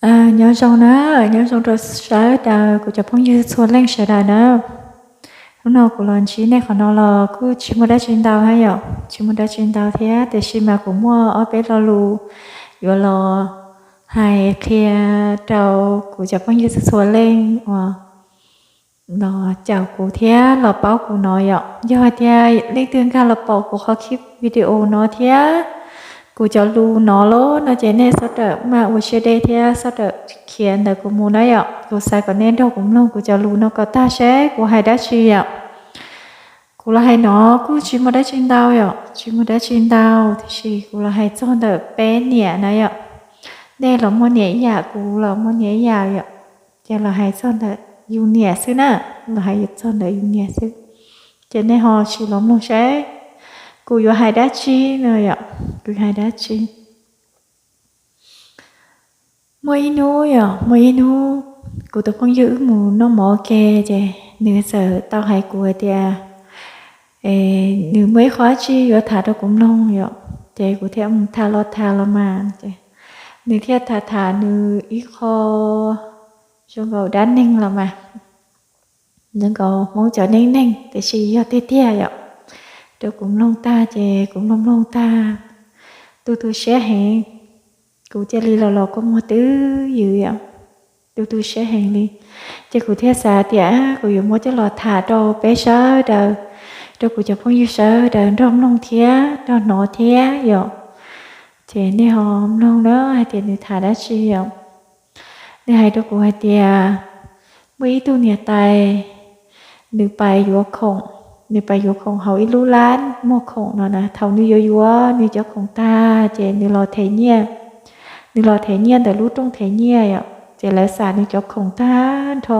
Nyob zoo na, nyob zoo rau sawv daws kuv cov phooj ywg txhua leej sawv daws na. Hnub no kuv los ntsib nej qhov no los kuj tsis muaj dab tsi ntau na yom, tsis muaj dab tsi ntau thiab, tiam sis mas kuv muaj ob peb lo lus yuav los hais qhia rau kuv cov phooj ywg txhua leej uas los caum kuv thiab los paub kuv no yom. Yog hais tias leej twg nkag los pom kuv qhov video no thiab kuv cov lus no lawm no ces nej sawv daws mam ua siab deb thiab sawv daws khiav ntawm kuv mus na yom. Kuv xav kom nej nrog kuv mloog kuv cov lus no kom tag seb kuv hais dab tsi yom. Kuv los hais no kuj tsis muaj dab tsi ntau yom, tsis muaj dab tsi ntau, tiam sis kuv los hais txog ntawm peb niam na yom. Nej los muaj niam ib yam, kuv los muaj niam ib yam yom. Ces los hais txog ntawm yus niam xwb na, los hais txog ntawm yus niam xwb. Ces nej ho sim los mloog seb kuv yuav hais dab tsi no yom, kuv hais dab tsi. Muaj ib hnub yom, muaj ib hnub kuv tus phooj ywg wb mus noj mov ua ke, ces nws txawm tau hais kuv hais tias nws muaj ib qho dab tsi yuav tham rau kuv mloog yom. Ces kuv thiaj tham los tham los mas, ces nws thiaj tham tham nws ib qho zoo nkaus dab neeg los mas, zoo nkaus Hmoob cov neej neeg tiam sis yog tiag tiag yom. Rau kuv mloog tag ces kuv mloog mloog tag, tu tu siab heev. Kuv cia li los los kua muag twb ywm yom, tu tu siab heev li. Ces kuv thiaj xav tias kuv yuav muab coj los tham rau peb sawv daws, rau kuv cov phooj ywg sawv daws nrog mloog thiab nrog hnov thiab yom. Ces nej ho mloog na hais tias nws tham dab tsi yom. Nws hais rau kuv hais tias muaj ib tug niam tais, nws pais yuav khoom, nws pais yuav khoom hauv ib lub lab muag khoom no na. Thaum nws yuav yuav nws cov khoom tag ces nws los them nyiaj, nws los them nyiaj ntawm lub rooj them nyiaj yom. Ces lawv xam nws cov khoom tag nrho,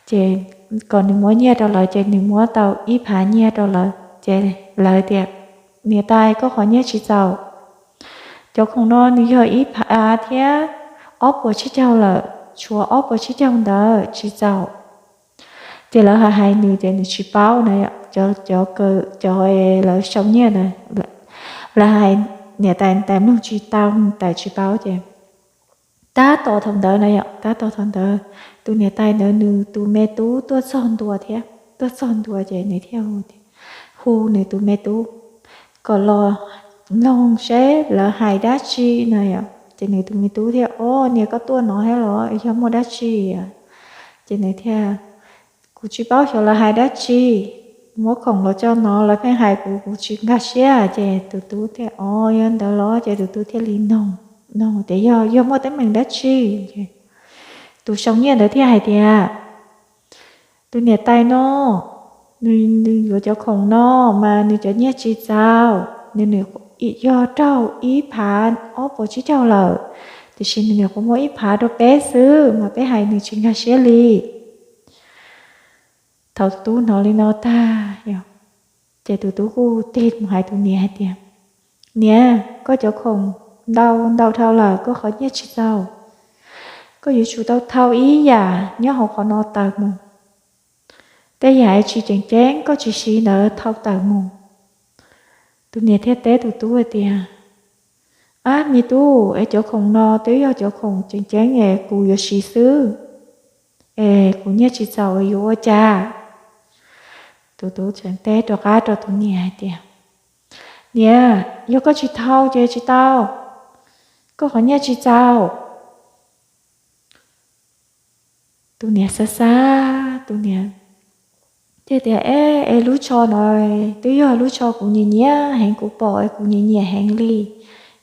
ces kom nws muab nyiaj rau lawv, ces nws muab tau ib phav nyiaj rau lawv. Ces lawv tias, niam tais, koj qhov nyiaj tsis txaus, cov khoom no nws yog ib phav thiab ob puas tsib caug lawm, tshuav ob puas tsib caug ntawd tsis txaus. Ces lawv hais hais nws ces nws tsis paub na, cov, cov lawv sau nyiaj na, lawv hais niam tais, tais mloog tsis tau, tais tsis paub ces tab tom thaum ntawd na yom, tab tom thaum ntawd tus niam tais ntawd nws tus me tub tuaj txog ntua thiab, tuaj txog ntua ces nws thiaj hu nws tus me tub kom los mloog seb lawv hais dab tsi no yom. Ces nws tus me tub thiaj, o, niam, koj tuaj no thiab los yog muaj dab tsi? Ces nws thiaj, kuv tsis paub xyov lawv hais dab tsi, muab khoom los tso no lawv pheej hais kuv, kuv tsis nkag siab. Ces tus tub thiaj, o, yog ntawd los? Ces tus tub thiaj li noog, noog tias yog, yog muaj teeb meem dab tsi? Tus sau nyiaj ntawd thiaj hais tias tus niam tais no, nws yuav cov khoom no mas nws cov nyiaj tsis txaus, nws yog raug ib phav ob puas tsib caug lawm, tiam sis nws nyuam qhuav muab ib phav rau peb xwb mas peb hais nws tsis nkag siab li. Thaum tus tub hnov li no tag, ces tus tub kuj tig mus hais tus niam hais tias, niam, koj cov khoom ntau ntau dhau lawm, koj qhov nyiaj tsis txaus, koj yuav tsum tau thau ib yam nyob hauv qhov no tawm mus. Tej yam tsis tseem ceeb koj tsis siv ntawd thau tawm mus. Tus niam thiaj teb tus tub hais tias, ab, me tub, es cov khoom no twb yog cov khoom tseem ceeb es kuv yuav siv xwb, es kuv nyiaj tsis txaus yuav ua cas? Tus tub tseem teb rov qab rau tus niam hais tias, niam, yog koj tsis thau ces tsis tau, koj qhov nyiaj tsis txaus. Tus niam xav xav, tus niam thiaj tias, e, es lub tsho no twb yog lub tsho kuv nyiam nyiam heev, kuv pom es kuv nyiam nyiam heev li.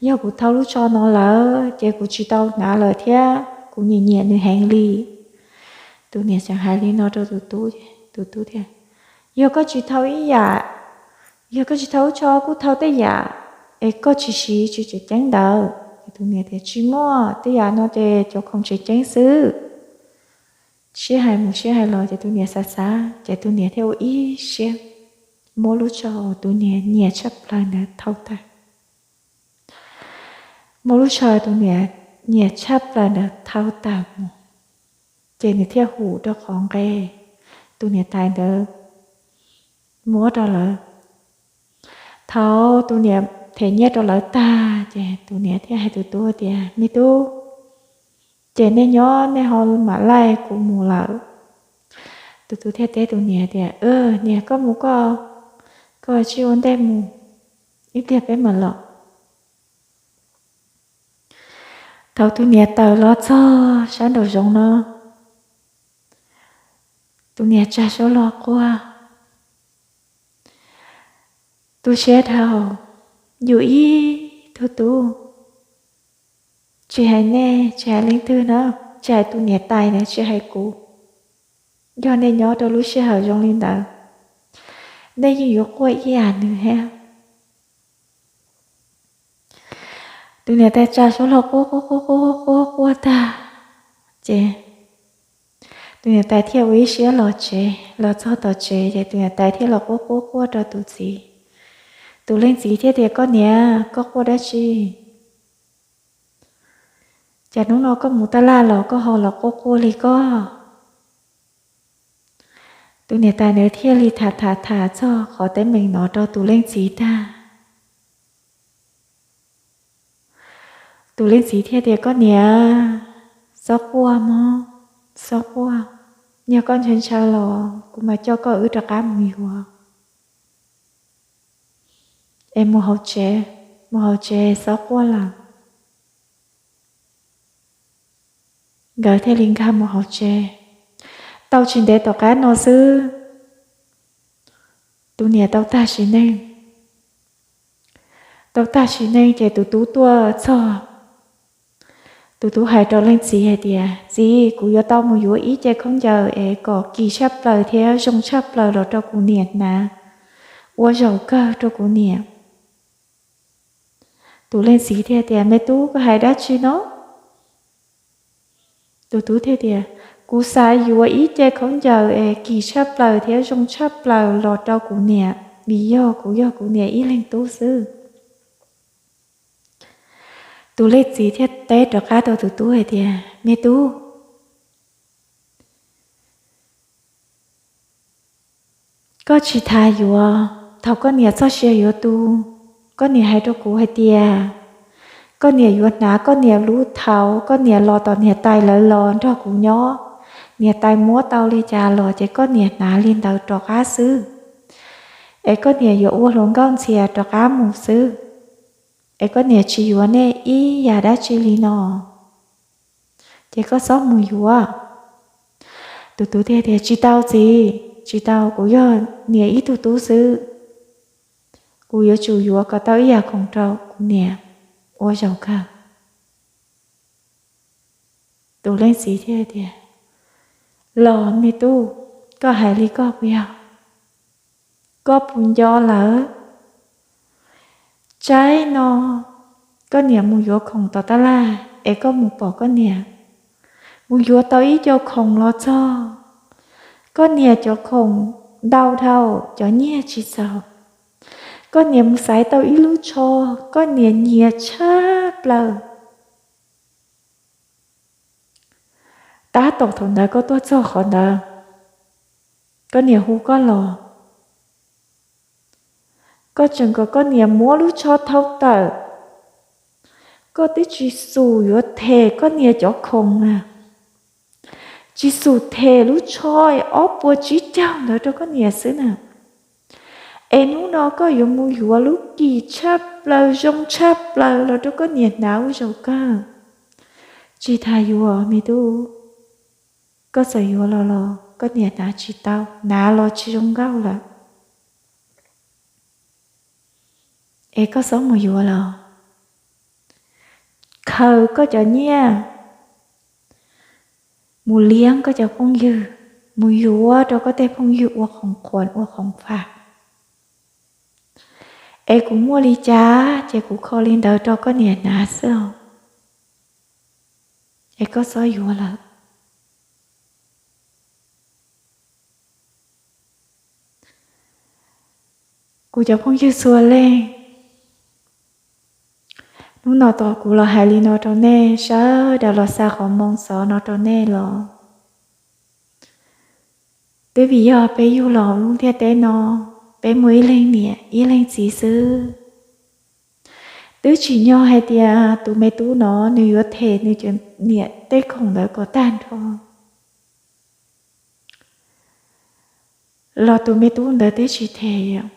Yog kuv thau lub tsho no lawm ces kuv tsis tau hnav lawm thiab, kuv nyiam nyiam nws heev li. Tus niam tseem hais li no rau tus tub, tus tub thiaj, yog koj tsis thau ib yam, yog koj tsis thau lub tsho kuj thau tej yam es koj tsis siv tsis tseem ceeb ntawd. Tus niam tias, tsis muaj, tej yam no ces cov khoom tseem ceeb xwb. Sib hais mus sib hais los ces tus niam xav xav ces tus niam thiaj ua ib siab muab lub tsho uas tus niam nyiam tshaj plaws ntawd thau tawm. Muab lub tsho tus niam nyiam tshaj plaws ntawd thau tawm mus, ces nws thiaj hum rau qhov nqe tus niam tais ntawd muab rau lawv. Thaum tus niam them nyiaj rau lawv tag ces tus niam thiaj hais tus tub tias, me tub, ces nej nyob nej ho mam laij kuv mus lawm. Tus tub thiaj teb tus niam tias, Niam, koj mus koj, koj tsij ua ntej mus, ib pliag peb mam los. Thaum tus niam tawm los txog sab nraum zoov no, tus niam tsa suab log quaj, tu siab dhau, yus ib tug tub, tsis hais nej tsis hais leej twg na, tsis hais tus niam tais na, tsis hais kuv, yog nej nyob rau lub sij hawm zoo li ntawd, nej yeej yuav quaj ib yam nws thiab. Tus niam tais tsa suab log quaj quaj quaj quaj quaj quaj tag, ces tus niam tais thiaj ua ib siab los tsev. Los txog tom tsev ces tus niam tais thiaj los quaj quaj quaj rau tus txiv. Tus leej txiv thiaj tias, Koj niam, koj quaj dab tsi? Cas hnub no koj mus taj laj los koj ho los quaj quaj li koj? Tus niam tais nws thiaj li tham tham tham txog qhov teeb meem no rau tus leej txiv tag. Tus leej txiv thiaj tias, Koj niam, txhob quaj mog, txhob quaj. Yog koj ntshaw ntshaw los kuv mam coj koj wb rov qab mus yuav. Es mus hauv tsev, mus hauv tsev, txhob quaj lawm. Nkawd thiaj li nkag mus hauv tsev. Tau tsis ntev tom qab no xwb, tus niam tau tag sim neej. Tau tag sim neej ces tus tub tuaj txog. Tus tub hais rau leej txiv hais tias, Txiv, kuv yuav tau mus yuav ib ce khaub ncaws es kom kim tshaj plaws thiab zoo tshaj plaws los rau kuv niam hnav, ua zaum kawg rau kuv niam. Tus leej txiv thiaj tias, Me tub, koj hais dab tsi no? Tus tub thiaj tias, Kuv xav yuav ib ce khaub ncaws es kim tshaj plaws thiab zoo tshaj plaws los rau kuv niam, vim yog kuv yog kuv niam ib leeg tub xwb. Tus leej txiv thiaj teb rov qab rau tus tub hais tias, Me tub, koj tsis tas yuav, thaum koj niam txoj sia yuav tu, koj niam hais rau kuv hais tias koj niam yuav hnav koj niam lub thauv, koj niam los tom niam tais lawv los nrog kuv nyob, niam tais muab tau li cas los ces koj niam hnav li ntawd rov qab xwb, es koj niam yuav ua hluas nkauj ntxhias rov qab mus xwb, es koj niam tsis yuav nej ib yam dab tsi li no, ces koj txhob mus yuav. Tus tub thiaj tias, Tsis tau txiv, tsis tau, kuv yog niam ib tug tub xwb, kuv yuav tsum yuav kom tau ib yam khoom rau kuv niam ua zaum kawg. Tus leej txiv thiaj tias, Los me tub, koj hais li koj puas yog? Koj puas nco lawm, tsaib no koj niam mus yuav khoom tom tab laj es koj mus pom koj niam mus yuav tau ib co khoom los txog. Koj niam cov khoom ntau dhau, cov nyiaj tsis txaus. Koj niam mus xaiv tau ib lub tsho, koj niam nyiam tshaj plaws. Tab tom thaum ntawd koj tuaj txog qhov ntawd, koj niam hu koj los, koj tseem kom koj niam muab lub tsho thau tawm. Koj twb tsis xum yuav them koj niam cov khoom na, tsis xum them lub tsho ob puas tsib caug ntawd rau koj niam xwb na. Es hnub no koj yuav mus yuav lub kim tshaj plaws zoo tshaj plaws los rau koj niam hnav ua zaum kawg. Tsis tas yuav me tub, koj txawm yuav los los koj niam hnav tsis tau, hnav los tsis zoo nkauj lawm. Es koj txhob mus yuav los, khaws koj cov nyiaj mus liab koj cov phooj ywg, mus yuav rau koj tej phooj ywg ua khoom khuam ua khoom fam. Es kuv muaj li cas ces kuv kho li ntawd rau koj niam hnav xwb os. Es koj txhob yuav lawm. Kuv cov phooj ywg txhua leej, hnub no tos kuv los hais li no rau nej, sawv daws los xa qhov moo xov no rau nej los. Twb vim yog peb yug los hauv lub ntiaj teb no, peb muaj ib leeg niam ib leeg txiv xwb. Twb tsim nyog hais tias tus me tub no nws yuav them nws cov niam tej khoom ntawd kom tag nrho, los tus me tub ntawd twb tsis them.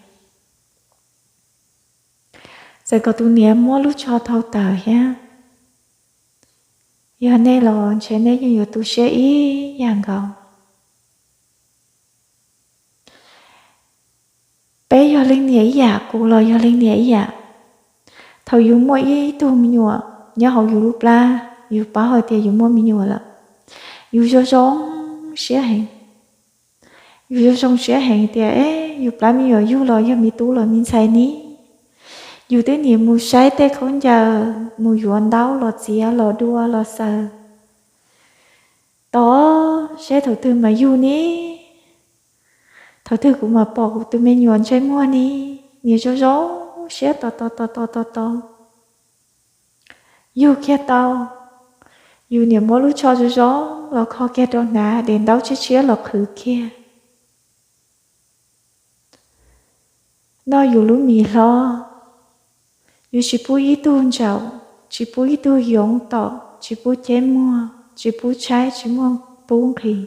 Txawm kom tus niam muab lub tsho thau tawm thiab, yog nej los ntshe nej yeej yuav tu siab ib yam nkaus. Peb yog leej niam ib yam, kuv los yog leej niam ib yam. Thaum yus muaj ib tug me nyuam nyob hauv yus lub plab, yus paub hais tias yus muaj me nyuam lawm, yus zoo zoo siab heev. Yus zoo zoo siab heev tias, e, yus plab me nyuam yug los yog me tub los me ntxhais ni. Yus twb nim mus saib tej khaub ncaws, mus yuav ntaub los txiav los dua los xaws, tos seb thaum twg mas yug ni, thaum twg kuv mam pom kuv tus me nyuam ntsej muag ni. Nim zoo zoo siab tos tos tos tos tos tos, yug kiag tau, yus niam muab lub tsho zoo zoo los kho kiag rau hnav, de ntaub tshiab tshiab los qhwv kiag. Noj yus lub mis hlob, yus tsis pub ib tug ntsaum, tsis pub ib tug yoov tom, tsis pub ceb muag, tsis pub tshaib, tsis muaj pub nqhis.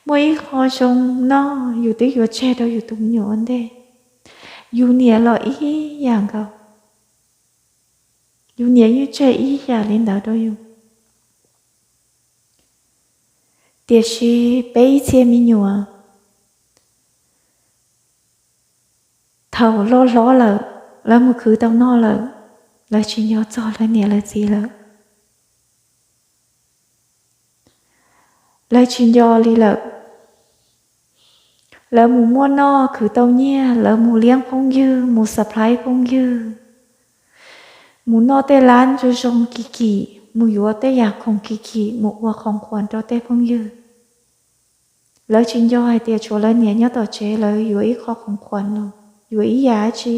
Muaj ib qho zoo noj yus twb yuav tseg rau yus tus me nyuam ua ntej. Yus niam los ib yam nkaus, yus niam yeej tseg ib yam li ntawd rau yus. Tiam sis peb ib txhia me nyuam, thaum loj hlob lawm, lawv mus khwv tau noj lawm, lawv tsis nco txog lawv niam lawv txiv lawm. Lawv tsis nco li lawm. Lawv mus muaj noj khwv tau nyiaj, lawv mus liab phooj ywg, mus supply phooj ywg, mus noj tej lab zoo zoo kim kim, mus yuav tej yam khoom kim kim mus ua khoom khuam rau tej phooj ywg. Lawv tsis nco hais tias tshuav lawv niam nyob tom tsev lawv yuav ib qho khoom khuam los yuav ib yam dab tsi,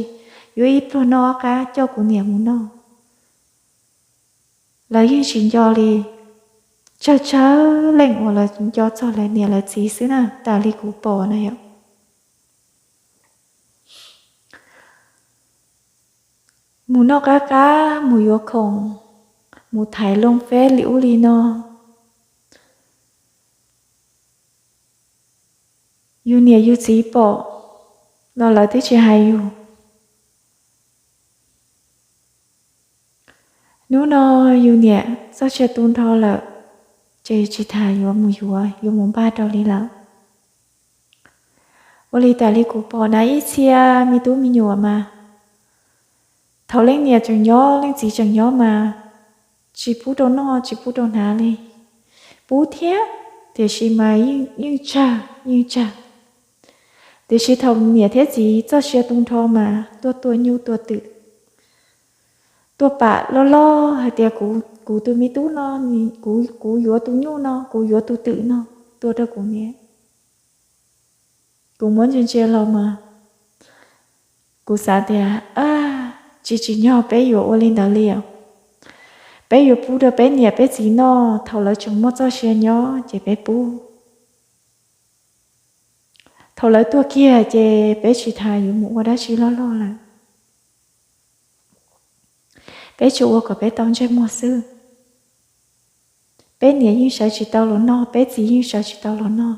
yuav ib pluag noj ob qab coj kuv niam mus noj. Lawv yeej tsis nco li. Tsawg tsawg leej uas lawv nco txog lawv niam lawv txiv xwb na, tas li kuv pom na yom. Mus noj qab qab, mus yuav khoom, mus thaiv loo feb li ub li no. Yus niam yus txiv pom los lawv twb tsis hais yus. Hnub no yus niam txoj sia tu nrho lawm, ces tsis tas yuav mus yuav, yuav mus npaj rau li lawm. Ua li tas li kuv pom na ib txhia me tub me nyuam mas, thaum leej niam tseem nyob leej txiv tseem nyob mas, tsis pub rau noj tsis pub rau hnav li. Pub thiab, tiam sis mas yeej tsawg yeej tsawg. Tiam sis thaum niam thiab txiv txoj sia tu nrho mas tuaj tua nyuj tua twm, tuaj pam loj loj hais tias kuv tus me tub no, kuv yuav tus nyuj no, kuv yuav tus twm no, tua rau kuv niam. Kuv muab ntsia ntsia los mas kuv xav tias, tsis tsim nyog peb yuav ua li ntawd li os. Peb yuav pub rau peb niam peb txiv noj thaum lawv tseem muaj txoj sia nyob ces peb pub. Thaum lawv tuag kiag ces peb tsis tas yuav mus ua dab tsi loj loj lawm. Peb tsuas ua kom peb tau ntsej muag xwb. Peb niam yeej sawv tsis tau los noj, peb txiv yeej sawv tsis tau los noj.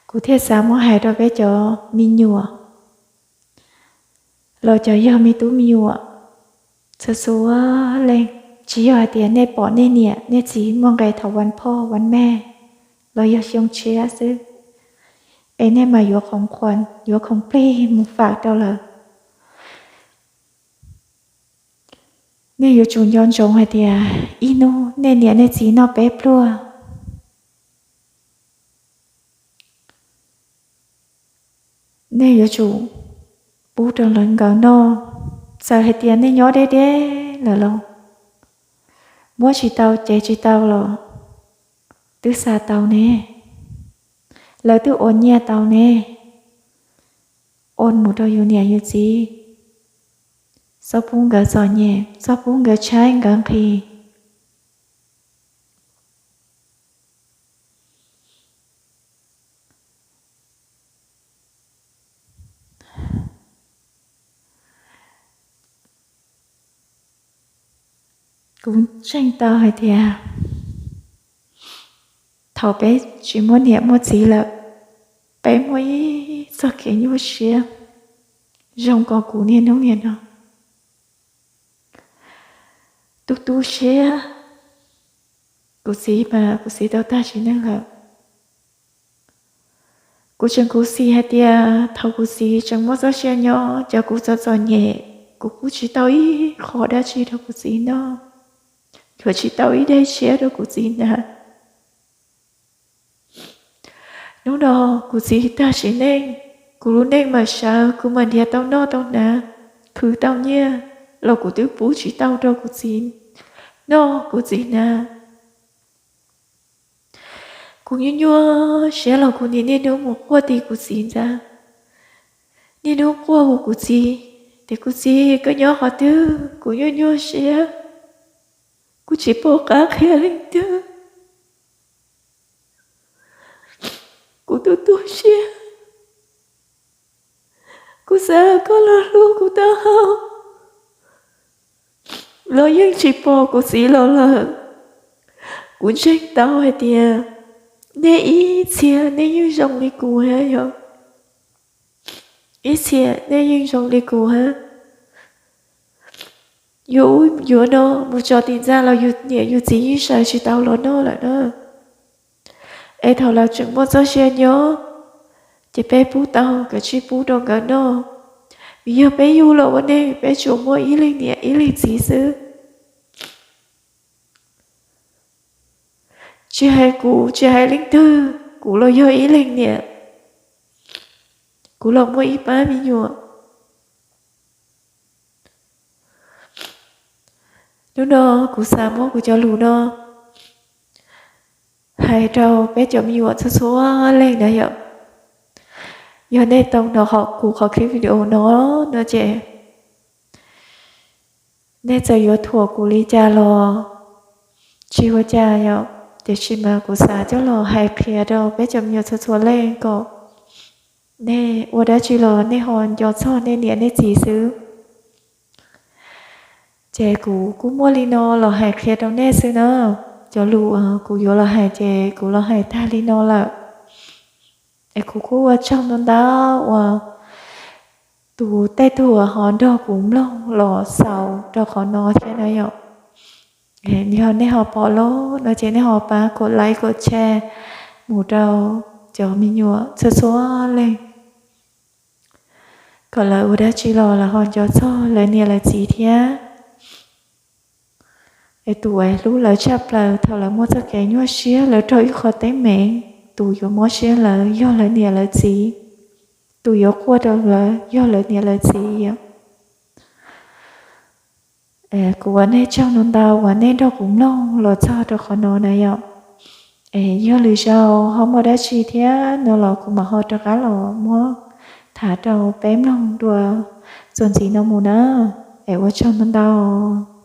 Kuv thiaj xav muab hais rau peb cov me nyuam los cov yog me tub me nyuam, txhua txhua leej, tsis yog hais tias nej pom nej niam nej txiv muaj nqe thaum vas phoj vas mej los yog xyoo tshiab xwb, es nej mas yuav khoom khuam yuav khoom plig mus fam rau lawm. Nej yuav tsum nco ntsoov hais tias ib hnub nej niam nej txiv noj peb pluag, nej yuav tsum pub rau lawv nkawd noj. Txawm hais tias nej nyob deb deb lawm los, muab tsis tau cev tsis tau los twb xa tau ne, lawv twb ua nyiaj tau ne. Ua mus rau yus niam yus txiv, txhob pub nkawd txom nyem, txhob pub nkawd tshaib nkawd nqhis. Kuv ntseeg tau hais tias thaum peb tsis muaj niam muaj txiv lawm, peb muaj ib txoj kev nyuaj siab zoo nkaus kuv niaj hnub niaj no. Tu tu siab, kuv txiv mas kuv txiv tau tag sim neej lawm. Kuv tseem khuv xim hais tias thaum kuv txiv tseem muaj txoj sia nyob, cov kuv txom txom nyem, kuv pub tsis tau ib qho dab tsi rau kuv txiv noj, yuav tsis tau ib daim tshiab rau kuv txiv hnav. Hnub no kuv txiv tag sim neej, kuv lub neej mam sawv, kuv mam nrhiav tau noj tau hnav, khwv tau nyiaj los kuv twb pub tsis tau rau kuv txiv noj kuv txiv hnav. Kuv nyuaj nyuaj siab los kuv niaj niaj hnub mus quaj tim kuv txiv ntxa, niaj hnub quaj hu kuv txiv tias, kuv txiv, koj nyob qhov twg? Kuv nyuaj nyuaj siab, kuv tsis pom qab qhia leej twg. Kuv tu tu siab, kuv xav koj los hlub kuv taub hau los yeej tsis pom kuv txiv los lawm. Kuv ntseeg tau hais tias nej ib txhia nej yeej zoo li kuv hab yom. Ib txhia nej yeej zoo li kuv hab. Yuav ub yuav no mus tso tim ntxa los yus niam yus txiv yeej sawv tsis tau los noj lawm na. Es thaum lawv tseem muaj txoj sia nyob, ces peb pub tau, kav tsij pub rau nkawd noj. Vim yog peb yug los ua neeg peb tsuas muaj ib leeg niam ib leeg txiv xwb. Tsis hais kuv tsis hais leej twg, kuv los yog ib leeg niam, kuv los muaj ib pab me nyuam. Hnub no kuv xav muab kuv cov lus no hais rau peb cov me nyuam txhua txhua leej na yom. Yog nej tau hnov kuv qhov clip video no no ces nej txawm yuav thuam kuv li cas los tsis ua cas yom, tiam sis mas kuv xav coj los hais qhia rau peb cov me nyuam txhua txhua leej kom nej ua dab tsi los nej ho nco txog nej niam nej txiv xwb. Ces kuv kuj muaj li no los hais qhia rau nej xwb na. Cov lus kuv yuav los hais ces kuv los hais tag li no lawm. Es kuv kuj ua tsaug ntau ntau uas tus tej tug uas ho nrog kuv mloog los xaus rau qhov no thiab na yom. Yog nej ho pom lawm no ces nej ho pab kom like kom share mus rau cov me nyuam txhua txhua leej, kom lawv ua dab tsi los lawv ho nco txog lawv niam lawv txiv thiab. Es tus uas hlub lawv tshaj plaws thaum lawv muaj txoj kev nyuaj siab lawv raug ib qho teeb meem, tus yuav mob siab lawv yog lawv niam lawv txiv, tus yuav quaj rau lawv yog lawv niam lawv txiv yom. Kuv ua nej tsaug ntau ntau uas nej nrog kuv mloog los txog rau qhov no na yom. Yog lwm zaus ho muaj dab tsi thiab no los kuv mam ho rov qab los muab tham rau peb mloog dua txuas ntxiv no mus na. Es ua tsaug ntau ntau.